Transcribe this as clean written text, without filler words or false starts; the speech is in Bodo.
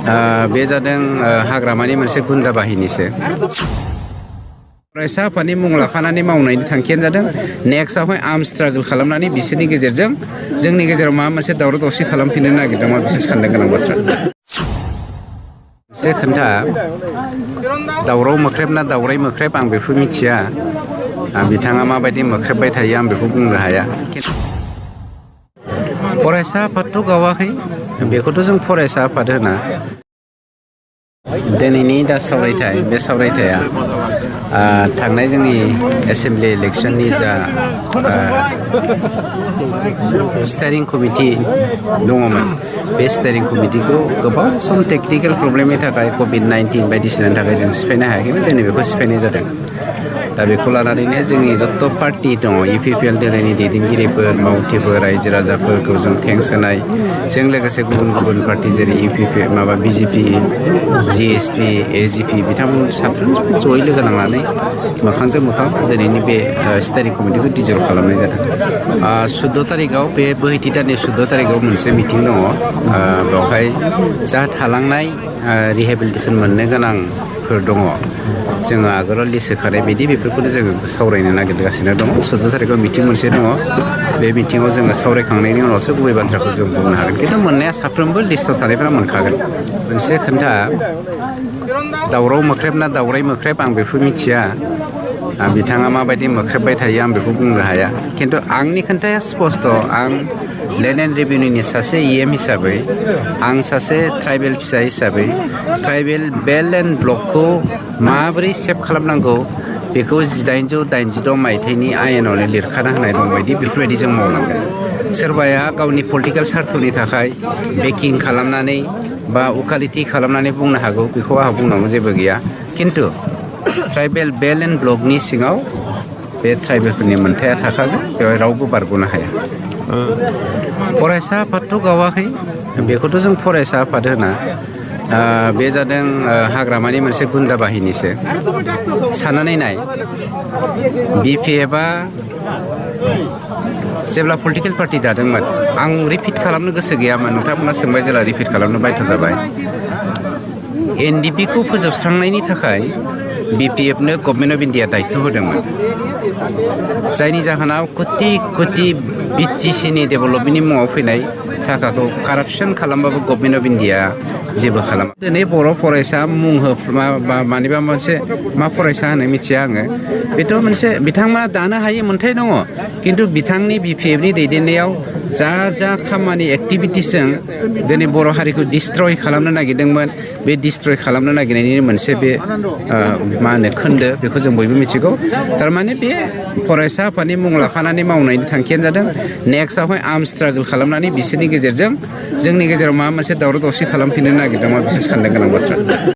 बे जादों हाग्रामानि मोनसे गुन्दा बाहिनीसो फरायसा आफादनि मुं लाफानानै मावनायनि थांखियानो जादों नेक्स्टआवहाय आर्म स्ट्रागल खालामनानै बिसोरनि गेजेरजों जोंनि गेजेराव माबा मोनसे दावराव दावसि खालामफिननो नागिरदोंमोन बिसोर साननो गोनां बाथ्रा मोनसे खोन्था दावराव मोख्रेब ना दावराय मोख्रेब आं बेखौ मिथिया बिथाङा माबायदि मोख्रेबबाय थायो आं बेखौ बुंनो हाया फरायसा आफादथ' गावाखै बेखौथ' जों फरायसा आफाद होना दिनैनि दा सावरायथाय बे सावरायथाया थांनाय जोंनि एसेम्बलि इलेक्सननि जा स्टेरिं कमिटि दङमोन बे स्टेरिं कमिटिखौ गोबां सम टेकनिकेल प्रब्लेमनि थाखाय कभिड-19 बायदिसिनानि थाखाय जों सिफायनो हायाखैमोन दिनै बेखौ सिफायनाय जादों दा बेखौ लानानैनो जोंनि जत' पार्टि दङ इउपिपिएल दोलोनि दैदेनगिरिफोर मावथिफोर रायजो राजाफोरखौ जों थेंक्स होनाय जों लोगोसे गुबुन गुबुन पार्टि जेरै बिजेपि जिएसपि एजिपि बिथांमोन साफ्रोमबो जयै लोगो नांनानै मोखांजों मोखां दिनैनि बे स्टेरिं कमिटिखौ डिजल्भ खालामनाय जादों 14 तारिखआव बे बोहैथि दाननि 14 तारिखआव मोनसे मिटिं दङ बेवहाय जा थालांनाय रिहेबिलिटेसन मोननो गोनांफोर दङ जोङो आगोलाव लिस्ट होखानाय बायदि बेफोरखौनो जोङो सावरायनो नागिरगासिनो दङ 14 तारिखआव मिटिं मोनसे दङ बे मिटिङाव जोङो सावरायखांनायनि उनावसो गुबै बाथ्राखौ जों बुंनो हागोन खिन्थु मोननाया साफ्रोमबो लिस्टआव थानायफ्रा मोनखागोन मोनसे खोन्था दावराव मोख्रेब ना दावराय मोख्रेब आं बेखौ मिथिया बिथाङा माबायदि मोख्रेबबाय थायो आं बेखौ बुंनो हाया खिन्थु आंनि खोन्थाया स्पस्ट आं लेन्ड एन्ड रेभिनिउनि सासे इएम हिसाबै आं सासे ट्राइबेल फिसा हिसाबै ट्राइबेल बेल्ट एन्ड ब्लकखौ माबोरै सेभ खालामनांगौ बेखौ 1886 मायथाइनि आयेनावनो लिरखाना होनाय दंबायदि बेफोरबायदि जों मावलांगोन सोरबाया गावनि पलिटिकेल सार्थनि थाखाय बेकिं खालामनानै बा उकालिटि खालामनानै बुंनो हागौ बेखौ आंहा बुंनांगौ जेबो गैया खिन्थु ट्राइबेल बेल्ट एन्ड ब्लकनि सिङाव बे ट्राइबेलफोरनि मोन्थाया थाखागोन बेवहाय रावबो बारग'नो हाया फरायसा आफादथ' गावाखै बेखौथ' जों फरायसा आफाद होना बे जादों हाग्रामानि मोनसे गुन्दा बाहिनीसो साननानै नाय बिपिएफआ जेब्ला पलिटिकेल पार्टि दादोंमोन आं रिपिट खालामनो गोसो गैयामोन नोंथांमोना सोंबाय जेला रिपिट खालामनो बाध्य जाबाय एनडिपिखौ फोजोबस्रांनायनि थाखाय बिपिएफनो गभर्नमेन्ट अफ इन्डिया दायित्व होदोंमोन जायनि जाहोनाव कोटि कोटि बिटिसिनि डेभेलपमेन्टनि मुङाव फैनाय थाखाखौ कारापसन खालामबाबो गभर्नमेन्ट अफ इन्डिया जेबो खालामा दिनै बर' फरायसा मुं मानिबा मोनसे मा फरायसा होनो मिथिया आङो बेथ' मोनसे बिथांमोना दानो हायै मोन्थाय दङ खिन्थु बिथांनि बिपिएफनि दैदेननायाव जा खामानि एक्टिभिटिसजों दिनै बर' हारिखौ डिस्ट्रय खालामनो नागिरदोंमोन बे डिस्ट्रय खालामनो नागिरनायनि मोनसे बे मा होनो खोन्दो बेखौ जों बयबो मिथिगौ थारमाने बे फरायसा आफादनि मुं लाफानानै मावनायनि थांखियानो जादों नेक्स्टआवहाय आर्म स्ट्रागल खालामनानै बिसोरनि गेजेरजों जोंनि गेजेराव माबा मोनसे दावराव दावसि खालामफिननो नागिरदोंमोन बिसोर साननो गोनां बाथ्रा